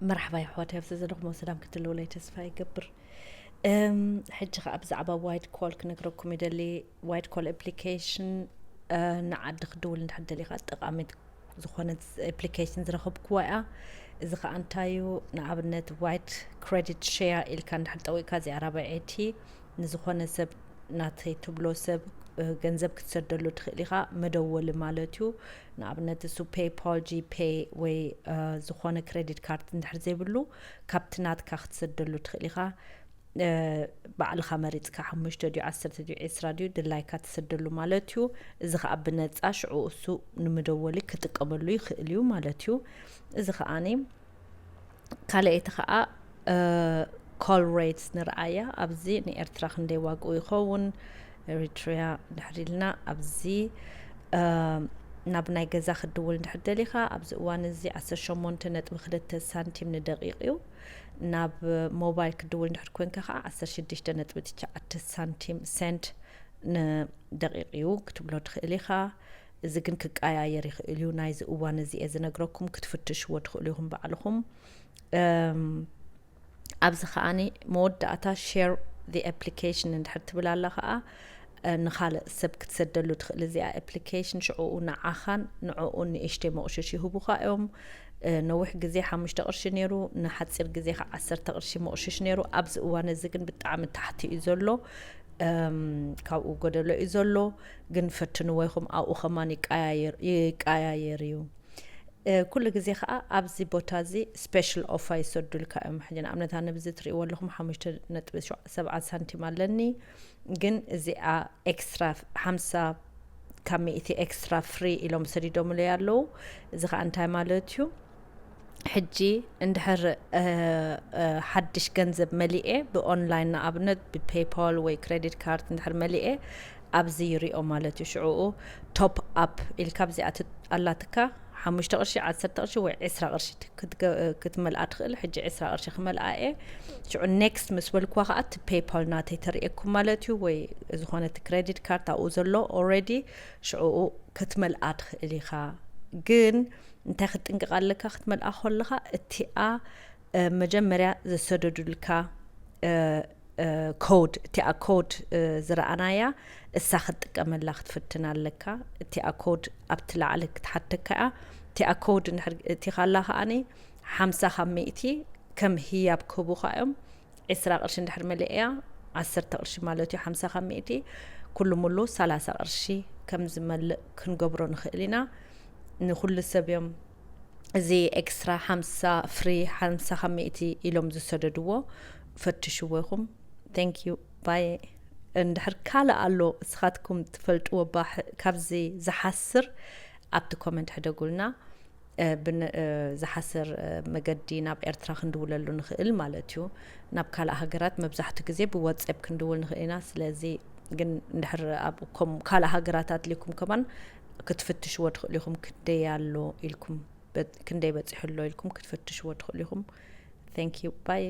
መርሓባ ይሕዋት፣ ኣብዚ ዘለኹም ሰላም ክትህልውለይ ተስፋ ይገብር። እም፣ ሕጂ ኸኣ ብዛዕባ ዋይድ ኮል ክነግረኩም ይደሊ። ዋይድ ኮል ኣፕሊኬሽን፣ እ፣ ንዓዲ ክድውል እንድሕር ደሊኻ ጠቓሚት ዝኾነት ኣፕሊኬሽን ዝረኸብኩዋ እያ። እዚ ኸኣ እንታይ እዩ? ንኣብነት ዋይድ ክሬዲት ሼር ኢልካ እንድሕር ጠዊቕካ፣ እዚኣ ራብዐይቲ ንዝኾነ ሰብ ናተይ ትብሎ ሰብ፣ እ፣ ገንዘብ ክትሰደሉ ትኽእል ኢኻ። መደወሊ ማለት እዩ። ንኣብነት እሱ ፔይፓል፣ ጂፔይ ወይ፣ እ፣ ዝኾነ ክሬዲት ካርድ እንድሕር ዘይብሉ ካብቲ ናትካ ክትሰደሉ ትኽእል ኢኻ። እ፣ ባዕልኻ መሪጽካ ሓሙሽተ ድዩ፣ ዓሰርተ ድዩ፣ ዒስራ ድዩ፣ ድላይካ ትሰደሉ ማለት እዩ። እዚ ኸኣ ብነጻ ሽዑ እሱ ንመደወሊ ክጥቀመሉ ይኽእል እዩ ማለት እዩ። እዚ ኸኣኒ ካልኣይቲ ኸኣ፣ እ፣ ኮል ሬትስ ንርኣያ። ኣብዚ ንኤርትራ ክንደይ ዋግኡ ይኸውን? ኤሪትሪያ ድሕር ኢልና ኣብዚ፣ እ፣ ናብ ናይ ገዛ ክትድውል እንድሕር ደሊኻ፣ ኣብዚ እዋን እዚ ዓሰርተ ሸሞንተ ነጥቢ ክልተ ሳንቲም ንደቂቕ እዩ። ናብ ሞባይል ክትድውል እንድሕር ኮንካ ኸዓ ዓሰርተ ሽዱሽተ ነጥቢ ትሽዓተ ሳንቲም፣ ሴንት ንደቂቕ እዩ ክትብሎ ትኽእል ኢኻ። እዚ ግን ክቀያየር ይኽእል እዩ። ናይዚ እዋን እዚ እየ ዝነግረኩም፣ ክትፍትሽዎ ትኽእሉ ኢኹም ባዕልኹም። እም፣ ኣብዚ ኸኣኒ መወዳእታ ሼር the application እንድሕር ትብል ኣላ ኸኣ፣ እ፣ ንኻልእ ሰብ ክትሰደሉ ትኽእል እዚኣ ኣፕሊኬሽን። ሽዕኡ ንዓኻን ንዕኡን ንእሽተይ መቑሽሽ ይህቡኻ እዮም። እ፣ ነዊሕ ግዜ ሓሙሽተ ቅርሺ ነይሩ፣ ንሓጺር ግዜ ኸዓ ዓሰርተ ቅርሺ መቑሽሽ ነይሩ። ኣብዚ እዋን እዚ ግን ብጣዕሚ ታሕቲ እዩ ዘሎ። እም፣ ካብኡ ጎደሎ እዩ ዘሎ። ግን ፈትንዎ ኢኹም፣ ኣብኡ ኸማን ይቀያየር፣ ይቀያየር እዩ። እ፣ ኩሉ ግዜ ኸዓ ኣብዚ ቦታ እዚ ስፔሻል ኦፈር ይሰዱልካ እዮም። ሕጂ ንኣብነት ኣነ ብዚ ትርእይዎ ኣለኹም ሓሙሽተ ነጥቢ ሰብዓ ሳንቲም ኣለኒ፣ ግን እዚኣ ኤክስትራ ሓምሳ ካብ ሚእቲ ኤክስትራ ፍሪ ኢሎም ሰዲዶምለይ ኣለዉ። እዚ ኸዓ እንታይ ማለት እዩ? ሕጂ እንድሕር፣ እ፣ እ፣ ሓድሽ ገንዘብ መሊኤ ብኦንላይን ንኣብነት ብፔይፓል ወይ ክሬዲት ካርድ እንድሕር መሊኤ ኣብዚ ይሪኦ ማለት እዩ። ሽዕኡ ቶፕ ኣፕ ኢልካ ኣብዚኣ ት-፣ ኣላትካ ሓሙሽተ ቅርሺ፣ ዓሰርተ ቅርሺ ወይ ዒስራ ቅርሺ ት-፣ ክትገ-፣ ክትመልኣ ትኽእል። ሕጂ ዒስራ ቅርሺ ክመልኣ እየ። ሽዑ ኔክስት ምስ በልኩዋ ኸዓ እቲ ፔይፓል ናተይ ተርእየኩም ማለት እዩ፣ ወይ ዝኾነ እቲ ክሬዲት ካርድ ኣብኡ ዘሎ ኦልሬዲ ሽዕኡ ክትመልኣ ትኽእል ኢኻ። ግን እንታይ ክትጥንቀቕ ኣለካ? ክትመልኣ ከለኻ እቲኣ፣ እ፣ መጀመርያ ዘሰደዱልካ፣ እ፣ እ፣ ኮድ፣ እቲኣ ኮድ፣ እ፣ ዝረኣናያ እሳ ክትጥቀመላ ክትፍትን ኣለካ። እቲኣ ኮድ ኣብቲ ላዕሊ ክትሓተካ እያ። እቲኣ ኮድ እንድሕር እቲኻላ ከኣኒ ሓምሳ ካብ ሚእቲ ከም ህያብ ክህቡኻ እዮም። ዒስራ ቅርሺ እንድሕር መሊእያ፣ ዓሰርተ ቅርሺ ማለት እዩ፣ ሓምሳ ካብ ሚእቲ፣ ኩሉ ሙሉ ሰላሳ ቅርሺ ከም ዝመልእ ክንገብሮ ንኽእል ኢና። ንኹሉ ሰብ እዮም እዚ ኤክስትራ ሓምሳ ፍሪ ሓምሳ ካብ ሚእቲ ኢሎም ዝሰደድዎ። ፈትሽዎ ኢኹም። Thank you። ባይ። እንድሕር ካልእ ኣሎ እስኻትኩም ትፈልጥዎ ባ-፣ ካብዚ ዝሓስር ኣብቲ ኮመንት ሕደጉልና። እ፣ ብን-፣ እ፣ ዝሓስር፣ እ፣ መገዲ ናብ ኤርትራ ክንድውለሉ ንኽእል ማለት እዩ። ናብ ካልእ ሃገራት መብዛሕትኡ ግዜ ብዋትስኣፕ ክንድውል ንኽእል ኢና። ስለዚ ግን እንድሕር ኣብ ከም ካልእ ሃገራት ኣድልይኩም ከማን ክትፍትሽዎ ትኽእሉ ኢኹም። ክንደይ ኣሎ ኢልኩም፣ በ-፣ ክንደይ በጺሑ ኣሎ ኢልኩም ክትፍትሽዎ ትኽእሉ ኢኹም። Thank you። ባይ።